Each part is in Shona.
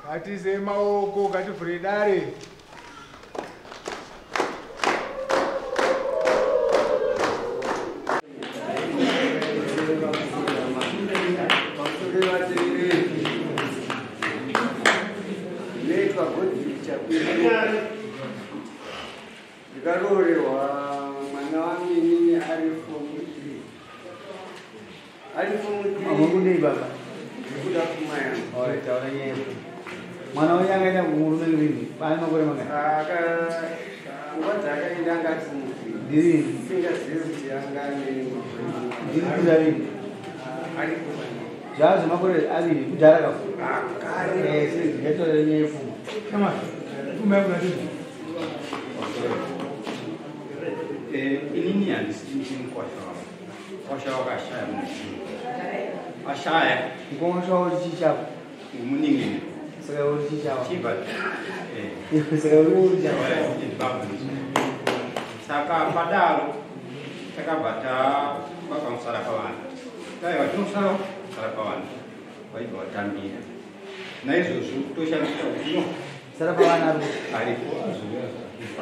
Ngatiise maoko, ngativhure dare. Ndikaroorerwa mwana wangu inini ari form 3. Ari form 3. Kudei baba? Ndikuda pfuma yangu. Alright, taura nyaya yepfuma. Mwana wenyu akaenda kumurume rini? Pane makore mangani? Nguva dzaakaenda anga ari form 3. Ndirini? Singazivi kuti anga ane makore mangani. Ndiri kuda rini? Aripo pane. Zvava zvemakore aviri kudhara kafu. Kare. Ndingataura nyaya yepfuma. Kama, pfuma yangu natizvi. Inini handisi mukwasha wangu. Kwasha wakashaya munhu. Ashaya. Mukosha wako chii chako? Munin'ina. Saka uri chii chako? Chibva. Saka uri chako. Saka padaro takabva tababa musara pavanhu. Taiva tinosara musara pavanhu. Vaibva vatambira. Naizvozvo toshandisa kuti no. Musara pavana aripo. Aripo azouya.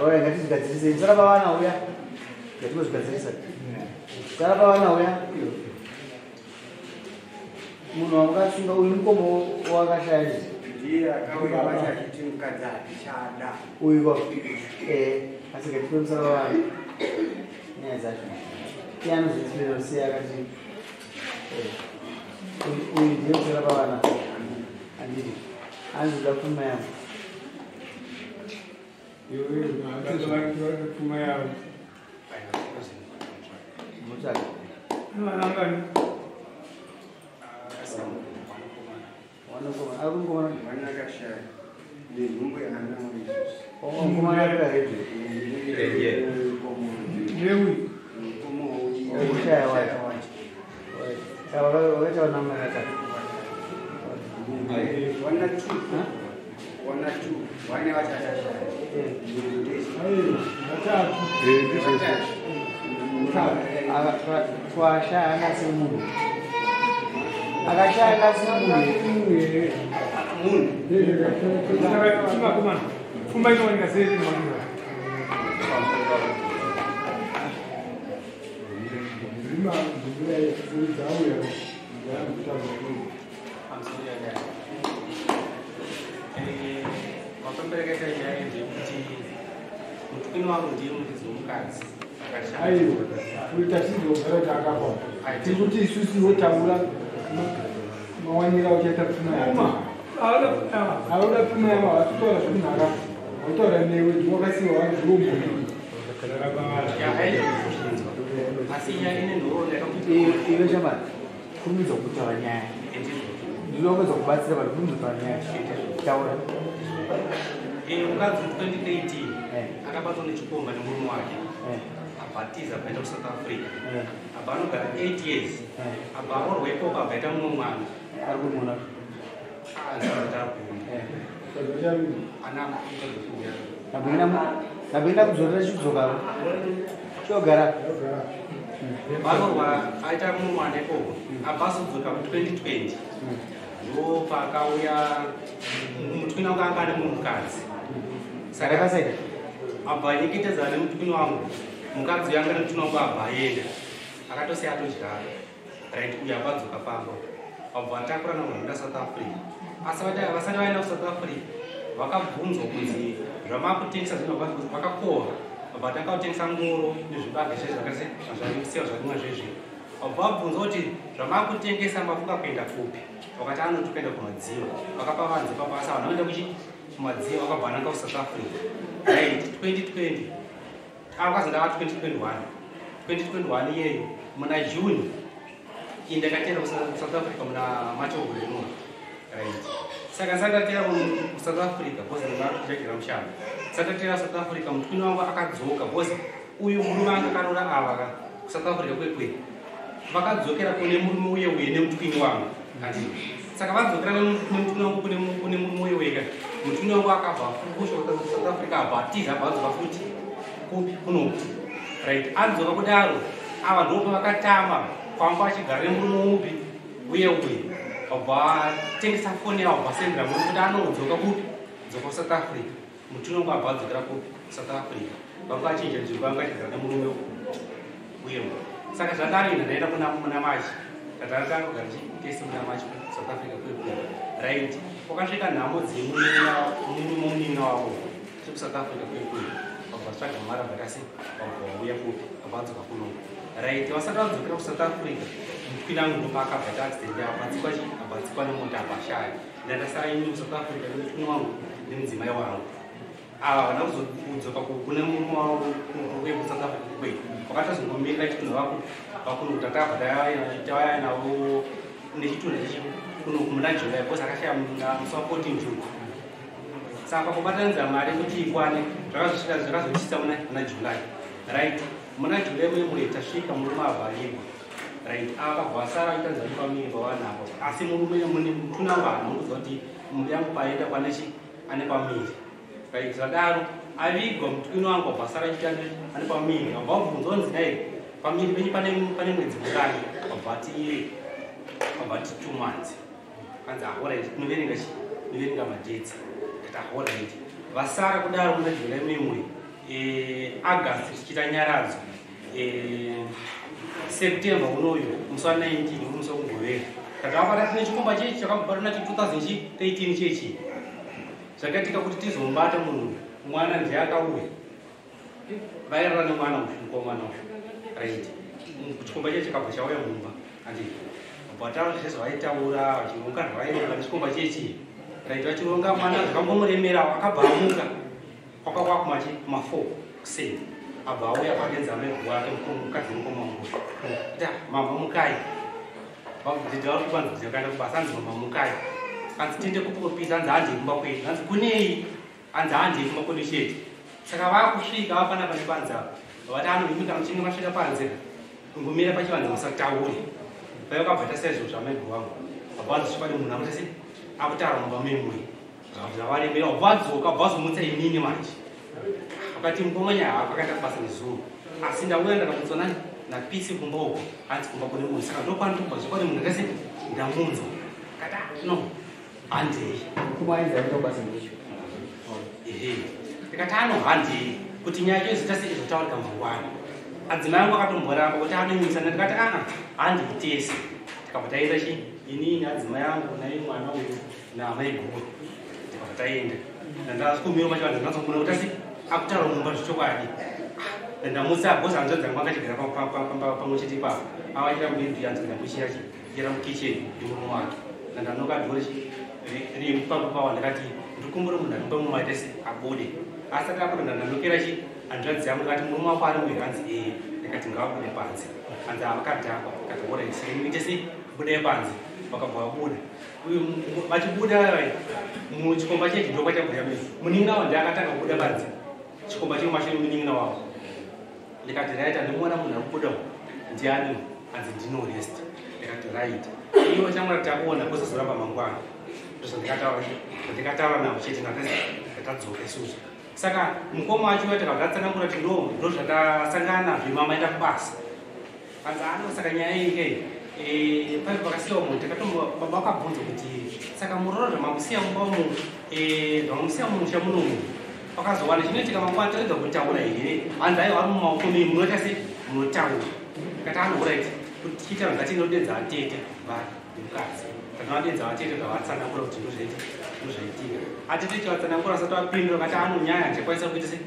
Alright, ngatizvigadzirise. Musara pavana uya. Ngatingozvigadzirisa. Musara pavana uya. Munhu wamakasunga uyu mukomo wakashaya izvi. Ndiye akauya wacho achiti mukadzi hatichada. Uyu kwa. Asi ngatipe musara pavana. Nyaya dzacho. Iye anozviexplaina sei akati uyu ndiye musara pavana. Handiti. Anozoda pfuma yangu. Iwe, pfuma yavo. Mutsvake. Vana ngani? Wanakomana. Ari kumukomana? Mwana akashaya. Nenhumbu yaanayo izvozvi. Mukomana apera redhiyo. Ndeuyu. Kushaya wacho. Saka wakaita vana vakatatu. Wana 2. Wana 2. Wane wacho achashaya. Vatatu. Twashaya anga asiri munhu. Akashaya anga asiri munhu. Munhu. Saka komana. Pfuma inowanika sei iri makura? Mapemberekaita nyaya ndeyekuti mutukini wangu ndiye muridzi womukadzi. Aiwa, kuita sizogara kuti akafa. Tiri kuti isusu wotaura mawanira uchaita pfuma yako. Auda pfuma yako, hatitaura zvemunhu Hautaura newe, wakasiwa zviumbo. Asi nyaya ine nhoroondo yakakuti Iwe shamwari, kurumidza kutaura nyaya. Ndinowedza kubatsira vanhu kurumidza kutaura nyaya. Taura. Mukadzi 2018 akabatwa nechikomba nemurume wake. Abva atiza abva aenda kuSouth Africa. Abva anogara 8 years. Abva aroorwa ikoko abva aita mumwe mwana. Ari kumuona. Anzati ari kuona. Ana mukadzi kuuya. Nabhina kudzorera chidzoka. Chogara. Varoorwa aita mumwe mwana ikoko. Abva azodzoka mu2020. Ndopakauya mutukini wangu anga ane mumwe mukadzi. Saka kasaita. Abva anyeketedzana nemutukini wangu. Mukadzi uyu anga nemutukini wangu abva aenda. Akatosiya atodyara. Right, uyu abva adzoka pamba. Vabva vatakura navo South Africa. Asi vasati vaenda kuSouth Africa vakabvunzwa kunzi zvamakutengesa zvinhu vakakohwa. Vabva vatanga kutengesa ngoro nezvibage zvezvi zvakaisiya zvarimwa zvezvi. Vabva vabvunzwa kuti zvamakutengesa mafunga kuenda kupi? Vakati anoti kuenda kumadziva. Vakapa vanhu ipapo asi vanhu vanoenda kumadziva vakabva vananga kuSouth Africa. Right, 2020. Akazi ndava 2021. 2021 iyeyo muna June iyi ndakatera kuSouth Africa muna Machogore ino. Right. Saka ndisati kuSouth Africa because ndakajagera mushando. Ndisati ndatera South Africa mutwini wangu akadzoka because uyu murume anga akarora ava kuSouth Africa kwekwe. Vakadzokera kune murume uye uye nemutwini wangu. Saka vadzokera nemutwini wangu kune murume uye uye. Mutwini wangu akabva kusvika kuSouth Africa abva atiza abva adzoka futi kupi kuno. Right. Adzoka kudaro ava ndipo vakatama kwanga vachigara nemurume upi uye uye. Vabva tengesa foni yavo vasendera murume kuti anodzoka kupi? Dzoka kuSouth Africa. Mutwini wangu abva adzokera kupi? South Africa. Vanga vachinja nzvimbo vanga vachigara nemurume uye uye. Saka zvadaro ina ndaenda kuna Machi. Tatatanga kugara tese muna Machi South Africa kwekwe. Right. Kwakasvika nhamo dzemurume wavo tiri kuSouth Africa kwekwe. Vabva vatsvaga mari vakasi vabva vauya kupi? Vabva vadzoka kuno. Right. Vasati vadzokera kuSouth Africa mutwini wangu ndopaakabva aita accident abatsikwa abatsikwa nemota abashaya. Ndandasara ini kuSouth Africa nemutwini wangu nemudzimai wangu. Ava havana kuzodzoka kune murume wavo kuSouth Africa kwekwe. Vakatozongomirira chitunha vakuno kuti takabva tauya navo nechitunha chechi kuno muna July because akashaya musi wa 14 June. Saka pakubatanidza mari kuti ikwane zvakazosvika zvakazotyisa muna July. Right. Muna July muye tasvika murume abva avigwa. Right. Akabva asara achitanza pamiri pavanhu apa. Asi murume mutuna wangu haana kuziva kuti mhuri yangu paenda kwanechi ane pamiri. Right. Zvadaro avigwa mutwini wangu abva asara achiita ane pamiri. Abva abvunzwa kunzi dai pamiri penyu pane mwedzi mungani? Abva ati 2 months. Kanzi alright tinoverenga chi? Tinoverenga madates. Ndati alright. Vasara kudaro muna July mimwe. August tichiita nyaradzo. September unoyu musi wa 19 musi wekugovera. Takabata tine chikomba chechi chakabata nacho 2013 chechi. Zvakaitika kuti tizomubata munhu mwana ndiye akauya. Vairara nemwana uyu mukomana uyu. Right. Chikomba chechi chakabva chauya mumba. Andi bata zvese vaitaura vachironga zvavaironga nechikomba chechi. Right, vachironga mwana zvakangomuremera akabva amuka. Kwakakwa kumachi kuma 4 kuseni. Abva auya padenza mai wake mukadzi mukoma wangu. Da mama mukai. Vamudida vari kubanza kuenda kubasa anzi mama mukai. Anzi tiende kupopisa anzi handei kumba kwedu. Anzi kunei? Anzi handei kumba kwedu chete. Saka vakusvika vapana pane panze apa. Vati anoimika muchinge masvika panze. Kungomira pachivanze musataure. Vaiva vakabva tasaizvo zvamaiguru vangu. Vabva vazosvika nemunhu akuti sei? Akutaura mumba memwe. Zvavaremera vabva vadzoka vabva vazomutsa inini manje. Vakati mukomanya akaenda kubasa nezuro. Asi ndauya ndakamutswa nani? Napisi kumba uko. Hanzi kumba kune munhu. Saka ndokwandobva zvokwadi munhu akase ndamunzwa. Kati no. Handei. Mukoma ainzi aenda kubasa ndicho. Ehe. Ndikati ano handei kuti nyaya yacho izoita sei izotaurika mangwana. Adzimai angu akatomboramba kuti anoimisa ndikati aa handei tese. Tikabva taenda chi inini adzimai angu naye mwana uyu naamai guru. Tikabva taenda. Ndandaskumira macho ndandazomuna kuti asi akutaura mumba zvechokwadi. Ndamutsa bhosi hanzvadzi dzangu akachigara pamwe chete ipapo. Avachira mubhedhu yanzi ndamuchira chi chira mukicheni nemurume wake. Ndanoka dhori rimupapo pawa ndakati ndikumbure munhu aripa mumwe aite se abude. Asati abuda ndanokera chi hanzvadzi yangu ndakati murume wako ari muhere hanzi ee. Ndikati ngavabude panze. Hanzi avakadhakwa. Ndikati alright saka ite sei budai panze. Vakabva vabuda. Vachibuda muchikomba chechi ndokwachabuda mese. Munin'ina wavo ndiye akatanga kubuda panze. Chikomba chiri mashure munin'ina wavo. Ndikati right andimuona munhu ari kubuda ndiani? Hanzi ndino rest. Ndikati right. Iwe chamwari takuona kusazoramba mangwana. Ndikataura navo chete ndatadzoka isusu. Saka mukoma wacho takabva tatsanangura kuti ndo zvatasangana nazvo mama aenda kubasa. Hanzi ano saka nyaya iyi kei paipo pakasiyawo munhu takatombo baba vakabvunza kuti saka muroora zvamamusiya mumba umu zvamamusiya mumusha munomu pakazowana chinoitika mangwana torega kutaura here? Hanzi aiwa ari mumaoko menyu munoita sei? Munotaura. Ndikati ano right kuti tichiita ngatinodedza atete vari nemukadzi. Tanovadedza vatete vavatsanangura kuti ndozvaitika. Atete chivatsanangura vasati vapindura vakati anonyaya handichakwanisa kuita se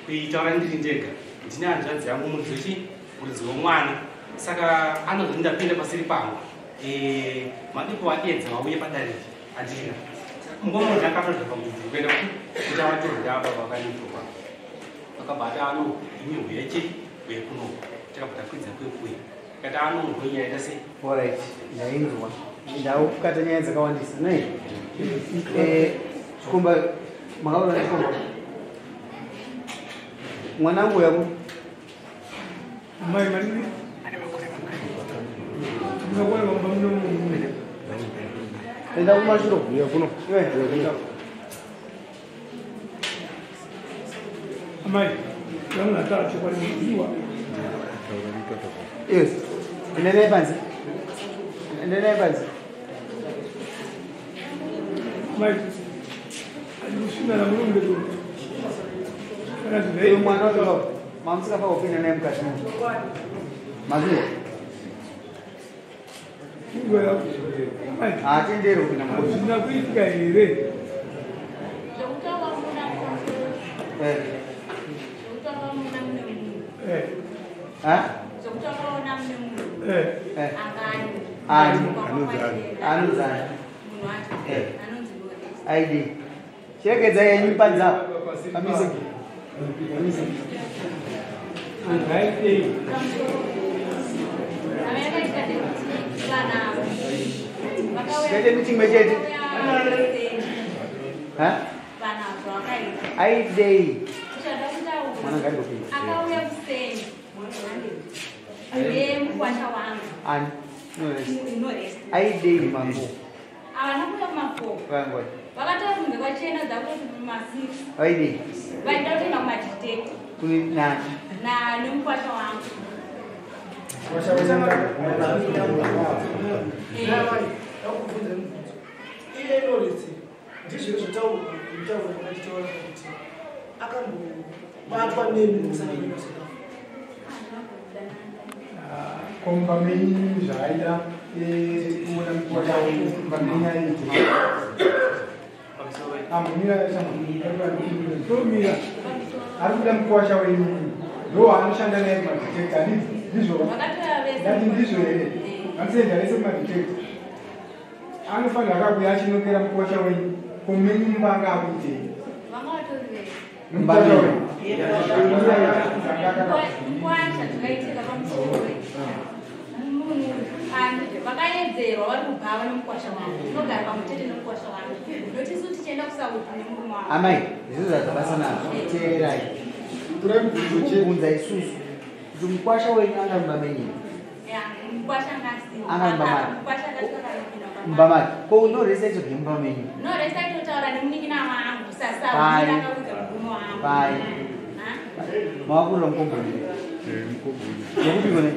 kuitaura ndiri ndega. Ndine hanzvadzi yangu muridzi womwana. Saka anozoti ndapinda pasiri pangu. Madipo vadedza vauye padariki. Handina. Mungoma ndakatodza pamudzi kuenda kuti avatorwa baba vakanitwa. Vakabata ano imi huyeche huye kuno. Takabva takwidza kwekuye. Kati ano nyaya ita sei? Alright, ndainzwa. Ndaukata nyaya dzakawandisa, nei? Chikomba makaona chikomba. Mwanangu yako. Mai mani. Ndinokuona baba muno. Enda kumashuro. Uya kuno. Amai, ndinotaura chokwadi muziwa. Yes. Ndinene panzi. Ndinene panzi. Mai. Andisina na murume tu. Kana zvino mwana wacho mamusikafa kupinda naye mukati. Maziwa. Atendere kupinda mukati. Zvina kuitika here? ID. Chiregedza yenyu panzi apo. Pamise. Pamise. Chete michimwe chete. Ha? ID. Mwana ngandopinda. Akauya kuseni. Nemukwasha wangu. Ani? No rest. ID mambo. Avana kuuya kuma4. Vangoi. Vakatora kunze kwachena dzakuti kuma6. ID. Vaida kutoenda kumadetector. Kuni nani? Na nemukwasha wangu. Iye inoretse ndizvo zvotaura mutaura makachitaura kuti akambobatwa nemi musangano South Komba menyu zvaida kuona mukwasha pamenyu aiti. Amumira ari kuda mukwasha wenyu ndo anoshanda naye kumadetector ndizvo ndati ndizvo here vanoenda vese kumadetector anofanira akakuya achinokera mukwasha wenyu komenyu mumba anga akuitei Mumba menyu. Mukwasha zvakaitika pamusoro munhu vakaedzerwa vari kubhava nemukwasha wangu tinogara pamutete nemukwasha wangu nokuti isu tichienda kuSouth nemurume wangu. Amai, izvozvo zvabasa nazvo. Teerai. Kubvunza isusu kuti mukwasha wenyu anga mumba menyu. Mukwasha anga asiwo. Anga mumba make. Mukwasha anga asina Mumba make. Ko unoresa icho mumba menyu. Noresa itotaura nemunin'ina wangu sasa Pai. akaudza murume wangu. Pai. Mawakurira mukomboni. Mukomboni. Nekupi kune?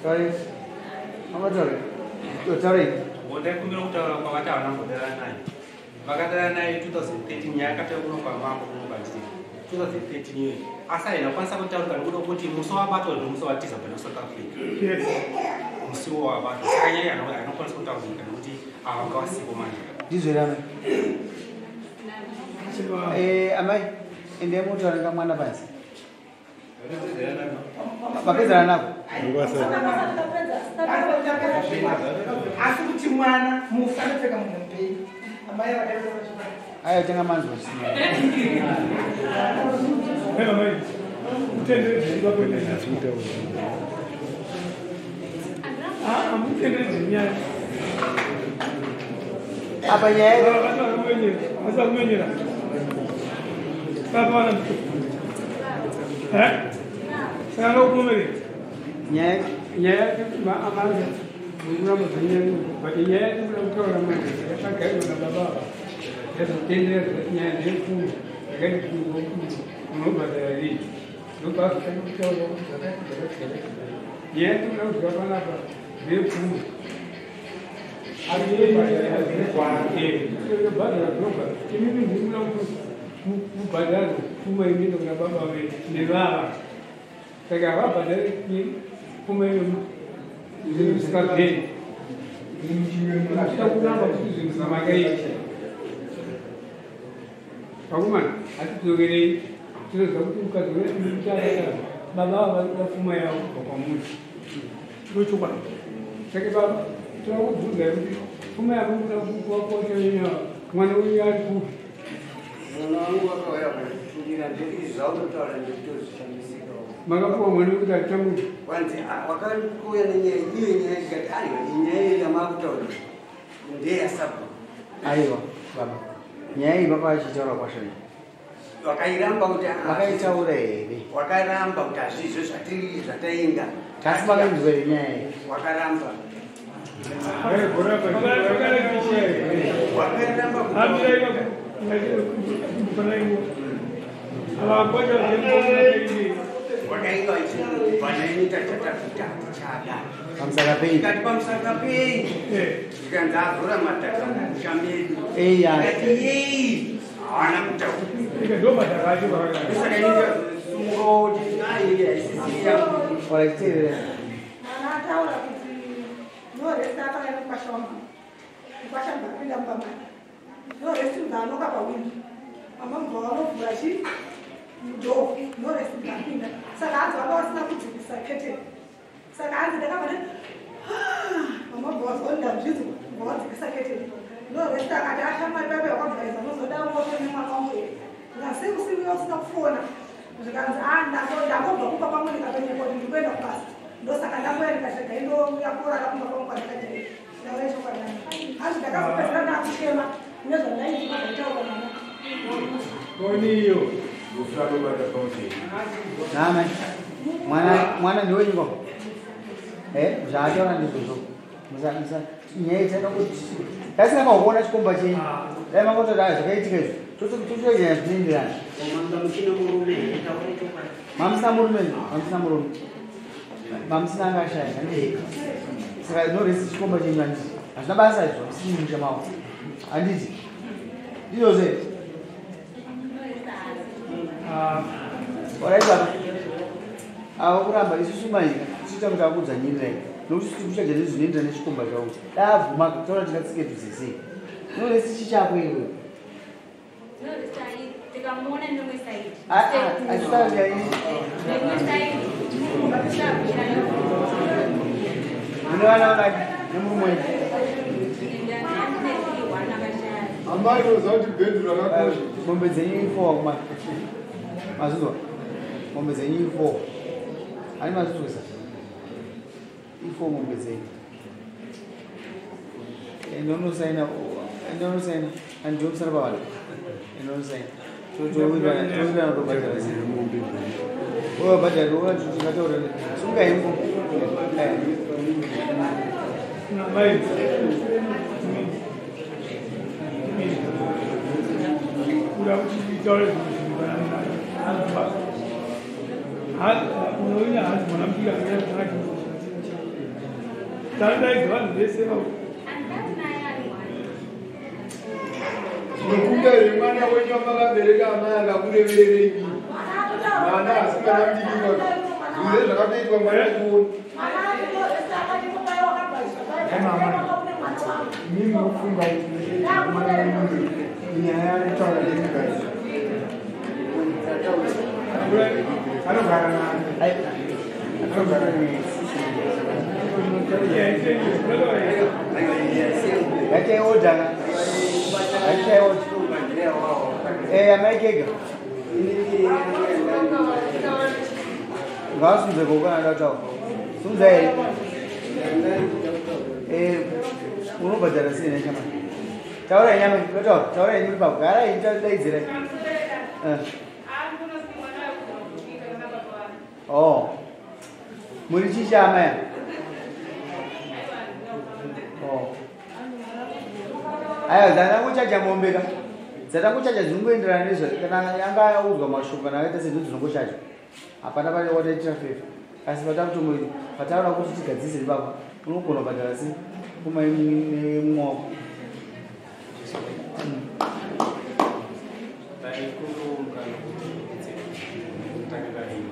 Sorry. Mama sorry. Ndaikumbira kutaura kwavati havana kumbodara naye. Vakadara naye 2013 nyaya yakatauya kuno kwamambo kuno kwandiri. 2013 iyoyo. Asi haina kukwanisa kutaurika nekuda kwekuti musi wabatwa ndomusi watiza kubva kuSouth Africa. Musi wabatwa. Saka nyaya haina kukwanisa kutaurika nekuti ava vanga vasipo manje. Ndizvo here amai? Amai, endai motaura nekamwana panzi. Mapedzana nako? Asi kuti mwana mufu anopfeka munhu mupenyu. Amai vakaita Ayo tenga manzwa chisina. Apa nyaya nyaya kubhadhara pfuma inoenda kuna baba vedu nevava. Saka havabhadhari pfuma iyo zvinhu zvisingabveri. Hatida kuramba kuti zvinhu zvamakaita. Vakomana, hatidzokerei. Tinoziva kuti ukadzokera baba ava varikuda pfuma yavo kubva kwamuri. Ndochokwadi. Saka baba, toda kubvunzai kuti pfuma yavo kuda kuvakocha mwana uyu ari kupi? Mwana wangu wakauya kundira ndekuti zvaunotaura ndikutozvishamisikawo. Makapuwa mwana wekuti atambure. Wanzi wakauya nenyaya iyo nyaya ndikati aiwa inyaya iyo yamakutaura ndeyasabhuku. Aiwa baba, nyaya iyi baba vachitaura kwashoni. Wakairamba kuti vakaitaura here? Wakaramba kuti hazvizvo zvatiri zvatainga. Kasi vakainzwa here nyaya iyi? Wakaramba. Wakaramba kuti wakainga vachibvanaita chatakuti hatichada. Pamusaka pei? Ndikati pamusaka pei? Ndikanzi azora madhaka mumusha medu. Eya. Ndikati yei hawana kutaura. Saka sumuka kuti ai haisisi yangu. Wachiteerera. Mwana ataura kuti norest akauya nemukwasha wangu. Mukwasha mubva apinda mumba make. Norest mubva anoka pawindo. Mama mubva vanovhura chi mudhoo. Norest mubva apinda. Saka hanzi vanga vasina kudzikisa keteni. Saka hanzi ndakabva ndati mama mubva vazoona ndazvinzwa mubva vadzikisa keteni. Norest akati ashamwari baba wakabvaiza unozoda woto nemwana wangu here. Ndikati usiku usina kufona. Zvikanzi ndangobva kumba kwangu ndikatonyeka kuti ndikuenda kubasa. Ndosaka ndangouya ndikasvika indouya kurara kumba kwangu kwandikadii. Ndauya chokwadi. Asi ndakazopedzera ndakuchema nezvandaiti zvataurwa mama. Koniyo. Nama. Mwana ndiwenyu ko? Zvaataura ndizvozvo. Musa nyaya itaka kuti tasina makuona chikomba chenyu. Dai mangototi zvakaitika izvi. Totoita zvinoenderana. Mamusina murume, mamusina murume. Mamusina anga ashaya, handiti? Saka noresi chikomba chenyu handiti? Hazvina basa izvo, hamusiri mumusha mavo. Handiti? Ndizvozvo here? Alright baba. Ava kuramba isusu manyika tichiita kuti akudzanyirirai. Nokuti tiri kuchaja nezvinoenderana nechikomba chavo. Dabvuma kutaura tingatsike tuzesei. Noresi chichako iwe. Mune vana vakati nemurume wenyu. Amai unoziva kuti bhendu rakakosha. Mombe dzenyu i4 kuma. Mazvizwa? Mombe dzenyu i4. Ani mazvizwisa? I4 mombe dzenyu. Ende unosaina, ende unosaina. Andi unosara pavanhu. Ende unosaina. Towirirana kutobhadhara sei? Wobhadhara toona kuti tingataura. Sungai ngo. Kuda kuti nditaure zvinhu unoona hanzi mwana mudiki akaita zvakanaka. Tanodaidza vanhu vese vavo. Nokunda here mwana wenyu wamakabereka amai akakurevererei imi? Mwana asikana mudiki kwazvo. Zvinhu zvakatoitwa mwana achiona. Mimi munofunga kuti mwana wenyu nyaya yaari kutaura ndeyekugaisa. Anogara nani? Anogara nani? Ngatiodha. Ngatiodha. Amai kega. Ngavasunze kokana ndataura. Sunzai. Unobhadhara sei nechamai? Taurai nyama, taura, taurai muri papo. Garai ndaidzirai. Oh. Muri chicha amai? Oh. Aya dzandangochaja mombe ka. Dzatangochaja dzinongoenderana nezva kana yanga yaudzwa mashoko kana akaita sezvo dzinongochaja. Hapana pane wataitira fefa. Asi patakutomboita pataura kuti tigadzise ipapo unogona kubhadhara sei kuma nemumwe wako. Ndaikumbira kuti nditanga ndarima.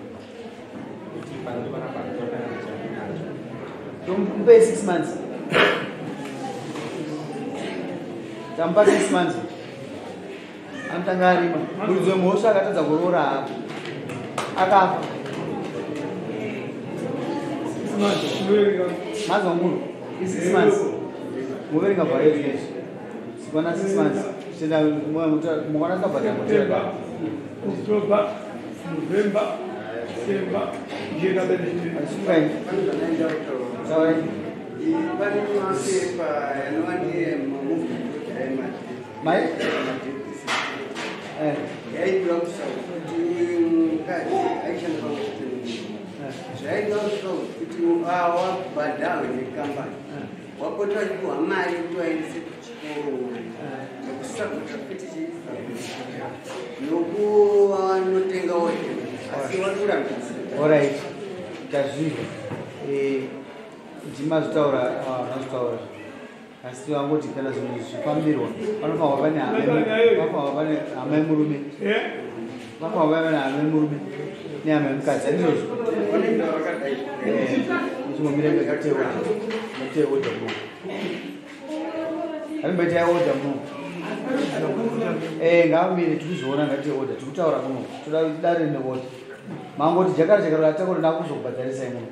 Kuti pano panapa ndotanga chainacho. Mpe 6 months. Tamupa 6 months. Anotanga arima. Muridzi wemhosva akatadza kuroora hako. Akafa. Mazwa mukuru. I6 months. Muverenga bhare izvezvi. Sikwana 6 months. Tenda mukwanisa kubhadhara motera. October, November, December, Sungai. Taurai. Pane mapepa anova ndiye Mai? Yaidiwa kuSouth kuti mukadzi aishanda pamwe zvaidiwa kuSouth kuti wabhadharwe nekambani wapota vachipiwa mari yekuti vaendese kuchikoro nekusapota kuti nokuva hembe asi wakurambisa. Alright, tazvizwa. Ndimazvitaura zvazvitaura. Asi vangoti kana zvinhu zvifambirwa panofanirwa pane hama yemurume. Panofanirwa pane hama yemurume nehama yemukadzi. Handizvozvo? Muchingomira ngatiteodha. Ngatiteodha muno. Hatimboitai odha muno. Ngavamire tikuzviona ngatiteodha. Tikutaura muno. Toda dare neodha. Mangoti jakara jakara atakura ndakuzokubhadharisai muno.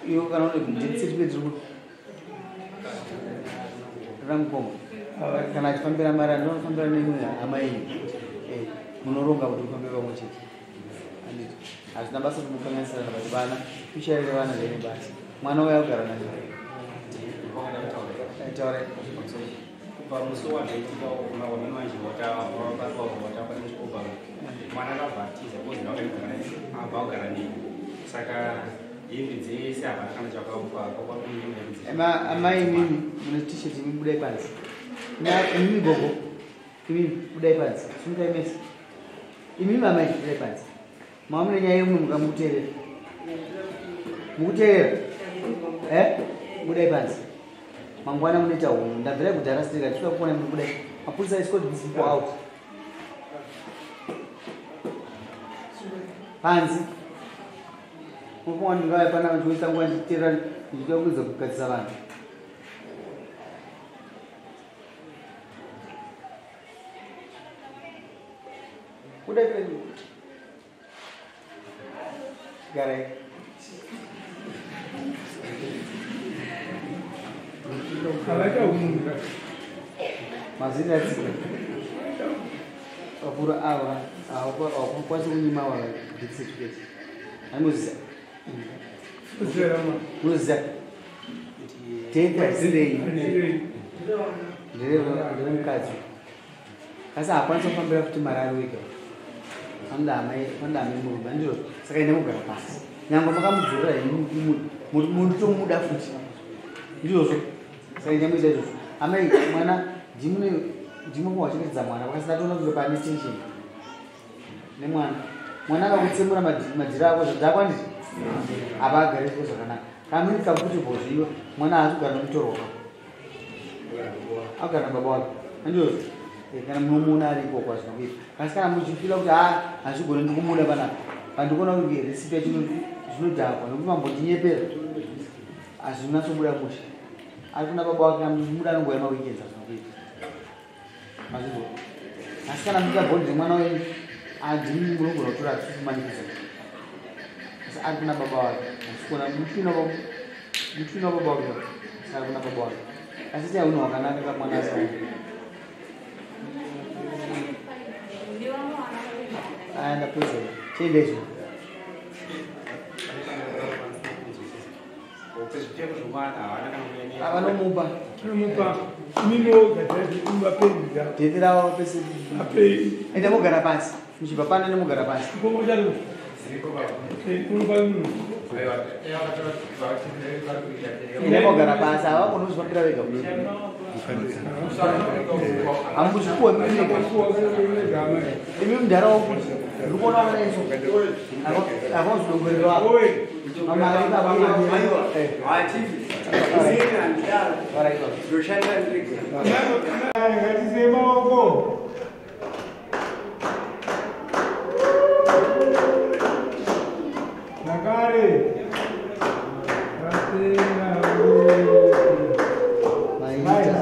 Iwo kana une death certificate riri ramukoma kana achifambira mari andinofambira neimwe hama yenyu munoronga kuti mufambe pamwe chete. Handiti hazvina basa kuti mukanganisirana but vana kushaire vana ndene basa. Mwana uya kugara naye. Taurai. Kubva musi wazvaitika wamemanje wabatwa watamba nechikomba mwana akabva atiza because abva kugara neni saka hembe dzese havana kana chakakupa. Amai imimi mune t-shirt imi budai panze. Imimi gogo imimi budai panze. Simukai mese. Imimi amai budai panze. Mama mune nyaya yemumwe mukamuteerera. Mukuteerera? Budai panze. Mangwana munoita hunhu. Ndabvirai kudhara sirika tichida kuona muri budai. Mapurisa escort these people out. Panze. Mufunga ndingauya panapa ndichiisa nguva ndichiteerera ndichida kuedza kugadzisa vanhu. Budai penyu. Garai. Mazita atsika. Vakuru ava havakwanisi kunyima ava death certificate. Anoziva. Munoziva. Death haisirei. Nderemukadzi. Asi haakwanisi kufambira futi mari ari wega. Anoda hama yemurume. Handizvo? Saka enda mugara pasi. Nyangwe makamudzorera henyu munotomuda futi. Ndizvozvo. Saka enda muita izvozvo. Amai mwana ndimwe wachengetedza mwana vakasina toona kuti pane tension nemwana. Mwana akakutsemura madhira ako zvodhakwa ndizvo? Apa agare zviro zvakanaka. Kana muri comfortable zviwa mwana haasi kugara nomutorwa wako. Agara nababa wake. Handizvozvo? Kana munomuona ari ikoko hazvina kuipa. Asi kana muchifila kuti hazvigoni ndikumuda panapa. Pandikuona kuti recipe yacho zvinodhakwa nokuti mambondinyepera hazvinatsobuda mushe. Ari kuna baba wake kana muchimuda anongouya maweekends hazvina kuipa. Mazvizwa? Asi kana muchiita bhodhi remwana wenyu handimi munogona kutora hatisi kumanikidza. Asi ari kuna baba wake. Handisi kuona muchina baba wake. Asi ari kuna baba wake. Asi itai unhu hwakanaka kamwana asaona. Ndapedza. Chienda izvo. Vanomupa. Vanomupa. Mimi Death ravo pese. Enda mugara pasi. Muchibva pano enda mugara pasi. Enda mugara pasi. Havakoni kuzvifambira vega. Hamuzvipuwe mega. Imi mudhara wokuti ndiri kuona wakadai so. Havazvidongorero ako. Mamari baba. Inini handidaro, ndoshanda ndega. Ngatisei maoko. Zvakare. Maita.